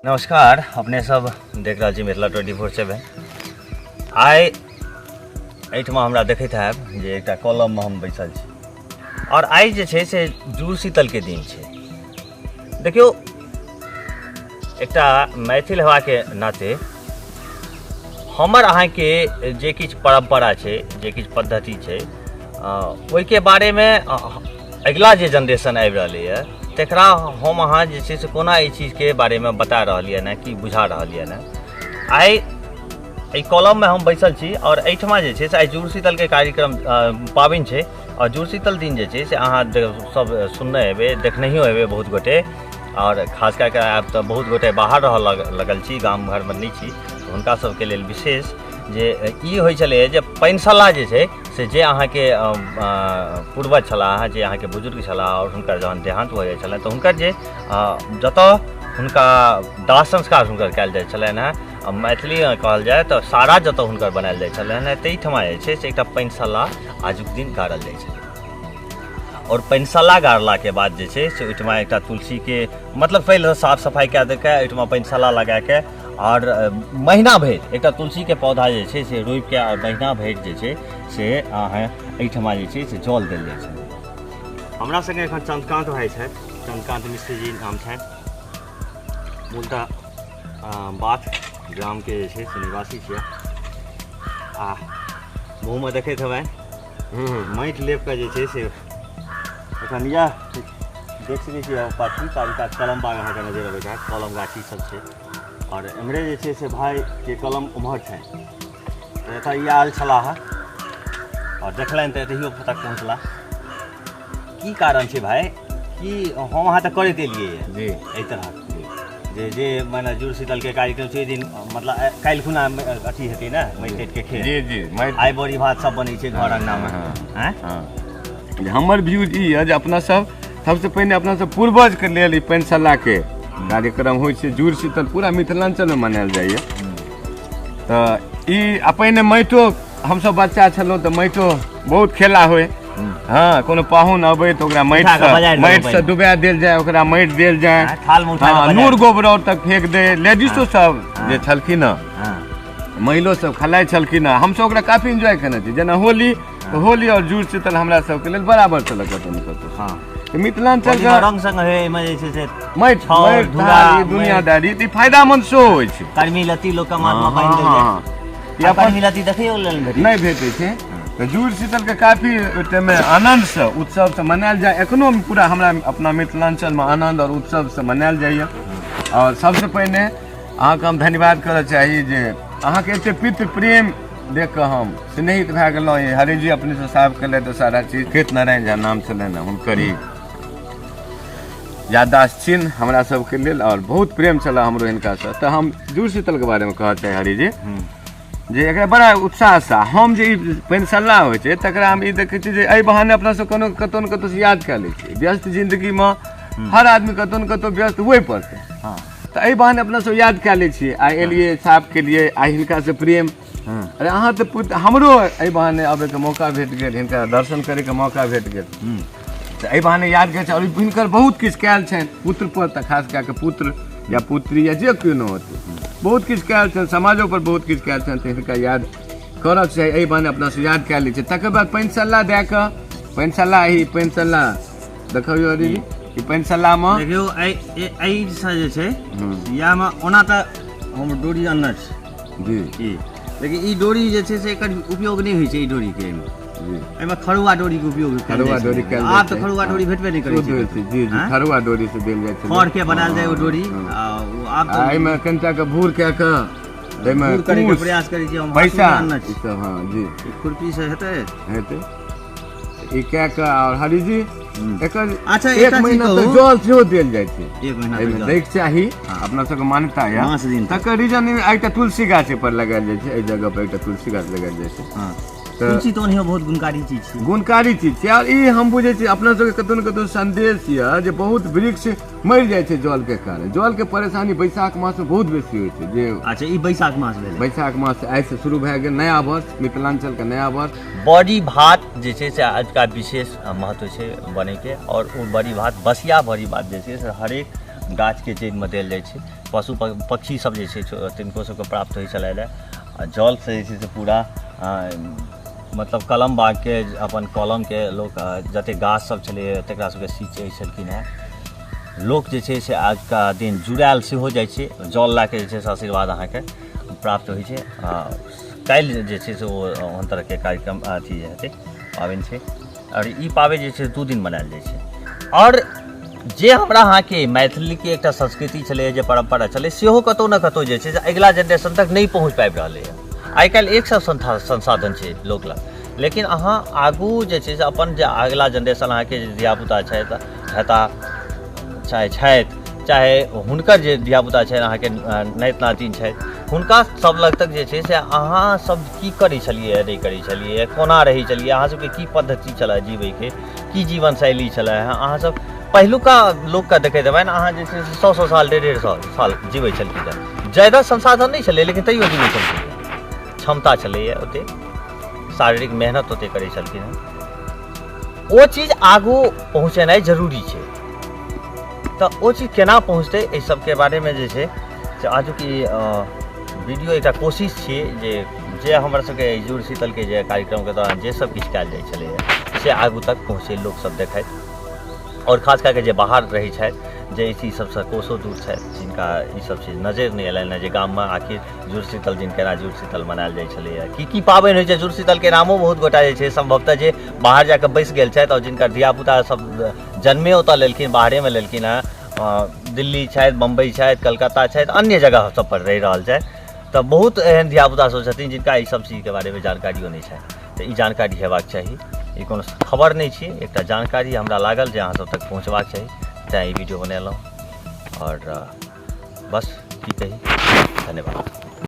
नमस्कार, अपने सब देख रहल छी मिथिला 24/7। आइ एहिठमा हमरा देखैत हैब जे एकटा कलममे हम बैसल छी और आइ जे छै से जुड़ शीतलके दिन छै। देखियौ, एकटा मैथिल हेबाके नाते हमर अहाँके जे किछु परम्परा छै, जे किछु पद्धति छै, ओहिके बारेमे अगिला जे जेनरेशन आबि रहलैए तकरा हम अहाँ जे छै से कोना एहि चीजके बारेमे बता रहलियै ने कि बुझा रहलियै ने। आइ एहि कॉलममे हम बैसल छी आओर एहिठमा जे छै से आइ जुड़ शीतलके कार्यक्रम पाबनि छै आओर जुड़ शीतल दिन जे छै से अहाँ सब सुनने हेबै, देखनहियो हेबै बहुत गोटे, आओर खास कए कऽ आब तऽ बहुत गोटे बाहर रहऽ लगल छी, गाम घरमे नहि छी, हुनका सबके लेल विशेष जे ई होइ छलै जे पैनसला जे छै से जे अहाँके पूर्वज छलाह, जे अहाँके बुजुर्ग छलाह आओर हुनकर जहन देहान्त भऽ जाइ छलनि तऽ हुनकर जे जतऽ हुनका दाह संस्कार हुनकर कयल जाइ छलनि हेँ, आ मैथिलीमे कहल जाय तऽ सारा जतऽ हुनकर बनायल जाइ छलनि हेँ ताहिठमा जे छै से एकटा पैनसला आजुक दिन गाड़ल जाइ छलै। आओर पैनसला गाड़लाके बाद जे छै से ओहिठमा एकटा तुलसीके मतलब पहिले साफ सफाइ कए दऽ कऽ ओहिठमा पैनसला लगाके आओर महीना भरि एकटा तुलसीके पौधा जे छै से रोपिके आओर महीना भरि जे छै से अहाँ एहिठमा जे छै से जल देल जाइ छै। हमरा सङ्गे एखन चंद्रकांत भाइ छथि, चंद्रकांत मिश्र जी नाम छनि, मूलतः बाथ ग्रामके जे छै से निवासी छियै। आ मुँहमे देखैत हेबै माटि लेप कऽ जे छै से एखन इएह देख सकै छियै पाछू चारू कात कलम बाग अहाँके नजर अबैत हैत, कलम गाछी सब छै। आओर एम्हरे जे छै से भाइके कलम उम्हर छनि, तऽ एतऽ ई आयल छलाह आओर देखलनि तऽ एतहियो तक पहुँचला। की कारण छै भाइ कि हम अहाँ तऽ करैत एलियै जी एहि तरहक जे जे माने जुड़ शीतलके कार्यक्रम छै ओहि दिन, मतलब काल्हि खुना अथी हेतै ने माटि ताटिके खेल। जी जी, माटि आइ बड़ी भात सब बनै छै घर अङ्गनामे। हँ। आँय? हँ, जे हमर व्यूज ई यऽ जे अपना सब सबसँ पहिने अपना सब पूर्वजके लेल ई पैनसलाके कार्यक्रम होइ छै। जुड़ शीतल पूरा मिथिलाञ्चलमे मनायल जाइए। तऽ ई आ पहिने माटिो हमसब बच्चा छलहुँ तऽ माटिो बहुत खेला होइ। हँ, कोनो पाहुन अबै तऽ ओकरा उठा कऽ बजारि देलहुँ माटिसँ पहिने। डुबा देल जाय, ओकरा माटि देल जाय, हँ, थालमे उठा कऽ हँ, बजारि नूर देल। गोबर तक फेंक दे। लेडीजो सब जे छलखिन हँ, हँ। महिलो सब खेलाइ छलखिन हँ, हमसब ओकरा काफी एन्जॉय केने छी। जेना होली, तऽ होली आओर जुड़ शीतल हमरा सबके लेल बराबर छलै कतौ ने कतौ। हँ। तऽ मिथिलाञ्चल होलीमे रंग संग हे, एहिमे जे छै से माटि छाउर, माटि धूरा, थाल, ई दुनियादारी तऽ ई फायदामंद सेहो होइ छै। कर्मी लत्ती लोकके माथमे बान्हि देल हँ, जाय। हँ। ई आ अपन कर्मी लत्ती देखैयो लेल नहि भेटै। नहि भेटै छै। तऽ जुड़ शीतलके काफी ओहि टाइममे आनन्दसँ उत्सवसँ मनायल जाय। एखनो पूरा हमरा अपना मिथिलाञ्चलमे आनन्द आओर उत्सवसँ मनायल जाइए। आओर सबसँ पहिने अहाँके हम धन्यवाद करऽ चाही जे अहाँके एते पितृ प्रेम देख कऽ हम स्नेहित भए गेलहुँ। ई हरिजी अपनेसँ साफ केलथि तऽ सारा चीज। खेत नारायण झा नाम छलनि हँ हुनकर, ई याददाश्त चिन्ह हमरा सबके लेल आओर बहुत प्रेम छलै हमरो हिनकासँ। तऽ हम जुड़ शीतलके बारेमे कहऽ चाही हरिजी जे एकरा बड़ा उत्साहसँ हम जे ई पैनसल्ला होइ छै तकरा हम ई देखै छी जे एहि बहाने अपना सब कोनो कतहु ने कतहु याद कए लै छियै। व्यस्त जिन्दगीमे हर आदमी कतहु ने कतहु व्यस्त हुए पड़तै, तऽ एहि बहाने अपना सब याद कए लै छियै। आइ एलियै, साफ केलियै, आइ हिनकासँ प्रेम। अरे अहाँ तऽ हमरो एहि बहाने अबैके मौका भेट गेल, हिनका दर्शन करैके मौका भेट गेल, तऽ एहि बहाने याद करै छै। आओर हिनकर बहुत किछु कयल छनि पुत्र पर, तऽ खास कए कऽ पुत्र या पुत्री या जे केओ होतै बहुत किछु कयल छनि, समाजो पर बहुत किछु कयल छनि, तऽ हिनका याद करक चाही। एहि बहाने अपनासँ याद कए लै छै। तकर बाद पैनसल्ला दए कऽ, पैनसल्ला ही पैनसल्ला देखबियौ दीदी, ई पैनसल्लामे देखियौ एहिसँ जे छै इएहमे ओना तऽ हम डोरी अनने छी जी ई, लेकिन ई डोरी जे छै से एकर उपयोग नहि होइ छै। ई डोरीके एहिमे जी एहिमे खरुआ डोरीके उपयोग कयल खरुआ जाइ छै। डोरी कयल जाइ आब तऽ छै। खरुआ डोरी भेटबे नहि करै शुद्ध होइ छै। छै जी जी, आँय? खरुआ डोरी से देल जाइ छै। खरके बनायल जाइ ओ डोरी, आ ओ आब आ तऽ एहिमे कनिटा के भूर कए कऽ एहिमे दूर करैके कुश, प्रयास करै छी हम। पैसा हाथो अनने ई छी। सब। हँ जी, ई खुरपी से हेतै। हेतै ई कए कऽ। आओर हरिजी एकर अच्छा, एक एकटा चीज महीना तक कहू। जल सेहो देल जाइ छै। एक महीना तक एहिमे जल। दैके चाही, अपना सबके मान्यता यऽ। मास दिन तक। तकर रीजन एकटा तुलसी गाछ एहि पर लगायल जाइ छै, एहि जगह पर एकटा तुलसी गाछ लगायल जाइ छै। हँ। तऽ तुलसी तऽ ओनाहियो बहुत गुणकारी चीज छै। गुणकारी चीज छै। आओर ई हम बुझै छी अपना सबके कतौ ने कतौ संदेश यऽ जे बहुत वृक्ष मरि जाइ छै जलके कारण। जलके परेशानी बैसाख मासमे बहुत बेसी होइ छै जे अच्छा, ई बैसाख मास भेलै। बैसाख मास आइसँ शुरू भए गेल नया वर्ष, मिथिलाञ्चलके नया वर्ष। बड़ी भात जे छै से आजुका विशेष महत्व छै बनैके, आओर ओ बड़ी भात बसिया बड़ी भात जे छै से हरेक गाछके जड़िमे देल जाइ छै। पशु पक्षी सब जे छै तिनको सबके प्राप्त होइ छलै। आ जलसँ जे छै से पूरा मतलब कलम बागके अपन कलमके लोक जतेक गाछ सब छलैए तकरा सबके सींचै छलखिन हेँ। लोक जे छै से आजुका दिन जुड़ायल सेहो जाइ छै, जल लए कऽ जे छै से आशीर्वाद अहाँके प्राप्त होइ छै। आ काल्हि जे छै से ओ ओहन तरहके कार्यक्रम अथी हेतै, पाबनि छै। आओर ई पाबनि जे छै 2 दिन मनायल जाइ छै। आओर जे हमरा अहाँके मैथिलीके एकटा संस्कृति छलै, जे परम्परा छलै, सेहो कतहु ने कतहु जे छै से अगिला जेनरेशन तक नहि पहुँच पाबि रहलैए। आइ काल्हि एक सए संसाधन छै लोक लग, लेकिन अहाँ आगू जे छै से अपन जे अगिला जेनरेशन अहाँके जे धियापुता छथि हेता चाहे छथि, चाहे हुनकर जे धियापुता छनि अहाँके नाति नातिन छथि, हुनका सब लग तक जे छै से अहाँ सब की करै छलियै, नहि करै छलियै, कोना रहै छलियै, अहाँ सबके की पद्धति छलै जीवैके, की जीवन शैली छलै। अहाँ सब पहिलुका लोकके देखैत हेबनि अहाँ जे छै से 100-100 साल 150-150 साल जीवै छलखिन हेँ। ज्यादा संसाधन नहि छलै लेकिन तैयो जीवै छलखिन हेँ, क्षमता छलैए ओतेक, शारीरिक मेहनत ओतेक करै छलखिन हेँ। ओ चीज आगू पहुँचेनाइ जरूरी छै, तऽ ओ चीज केना पहुँचतै एहि सबके बारेमे जे छै से आजुक ई वीडियो एकटा कोशिश छियै जे जे हमर सबके जुड़ शीतलके जे कार्यक्रमके दौरान जे सब किछु कयल जाइ छलैए से आगू तक पहुँचै, लोकसब देखथि। आओर खास कए कऽ जे बाहर रहै छथि, जे एहि चीज सबसँ कोसो दूर छथि, जिनका ई सब चीज नजरि नहि अयलनि हँ जे गाममे आखिर जुड़ शीतल दिन केना जुड़ शीतल मनायल जाइ छलैए, की की पाबनि होइ छै। जुड़ शीतलके नामो बहुत गोटा जे छै सम्भवतः जे बाहर जाकऽ बसि गेल छथि आओर जिनकर धियापुता सब जन्मे ओतऽ लेलखिन, बाहरेमे लेलखिन हँ, दिल्ली छथि, बम्बई छथि, कलकत्ता छथि, अन्य जगह सब पर रहि रहल छथि, तऽ बहुत एहन धियापुता सब छथिन जिनका ई सब चीजके बारेमे जानकारियो नहि छनि। तऽ ई जानकारी हेबाक चाही, ई कोनो खबर नहि छियै, एकटा जानकारी हमरा लागल जे अहाँ सब तक पहुँचबाक चाही, तैँ ई वीडियो बनेलहुँ। आओर बस की कही, धन्यवाद।